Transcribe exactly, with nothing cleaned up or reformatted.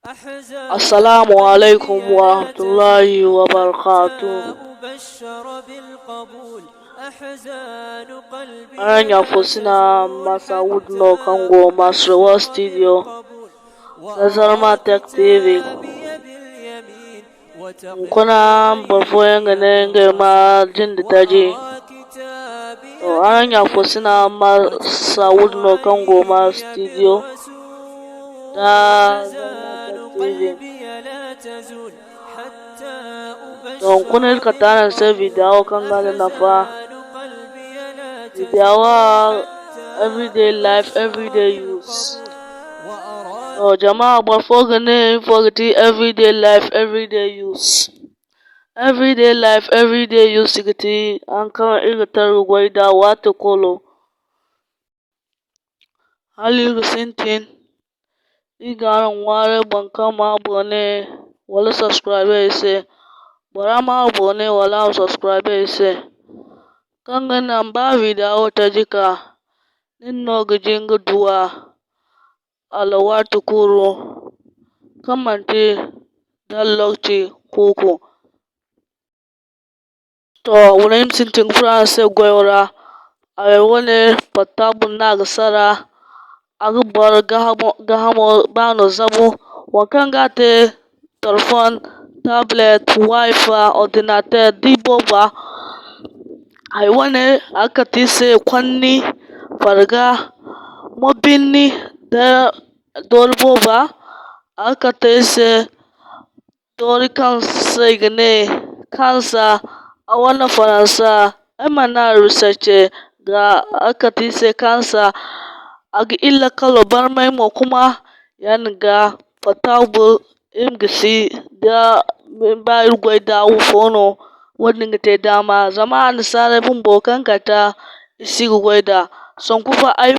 Assalamu alaikum warahmatullahi wabarakatuh. Araŋ ɲaafosina Masawud no kaŋ go Masrawa Studio, da Zarma Tech T V. Hunkuna boro fooyaŋ ga ne ngey ma jinde taji. To, araŋ ɲaafosina Masawud no kaŋ go ma studio da Zarma Tech T V. To, hunkuna iri kate araŋ se video kaŋ ga a nafa. Video everyday life, everyday use. To, jama, boro fo ga ne ifo ga ti everyday life, everyday use. Everyday life, everyday use ga ti haŋ kaŋ iri ga taru ga goy nd'a waati kulu. Hala iri ga sintin, iri ga araŋ ŋwaaray boro kaŋ ma abonné wala subscribe iri se. Bora ma abonné wala a ma subscribe iri se. Kaŋ ga naŋ ba video taji ka, nin no ga jin ga duw'a alwaati kulu kaŋ manti da lokaci kuuku. To, wa ne ay ma sintin ga furo araŋ se goyo ra. Ay wane portable no a ga sara, a ga boro gaahamo, gaahamo baano zabu. Waŋ kaŋ ga a te, telefon, tablet, wifi, ordinateur, da i booba. Ay wane a ga kate i se konni, farga, mobinni, da doori booba. A ga kate i se doori kaŋ se i ga ne kansa, a wane faransa. Ay mana research ga a ga kate i se kansa. A ga iri lakkalo barmay mo kuma, yaadin ga portable iri ma gisi da ba iri goy da wo fo no. Wo-din ga te daama zama annasaarey bumbo kaŋ kate i si ga goy da. Sanku fa ay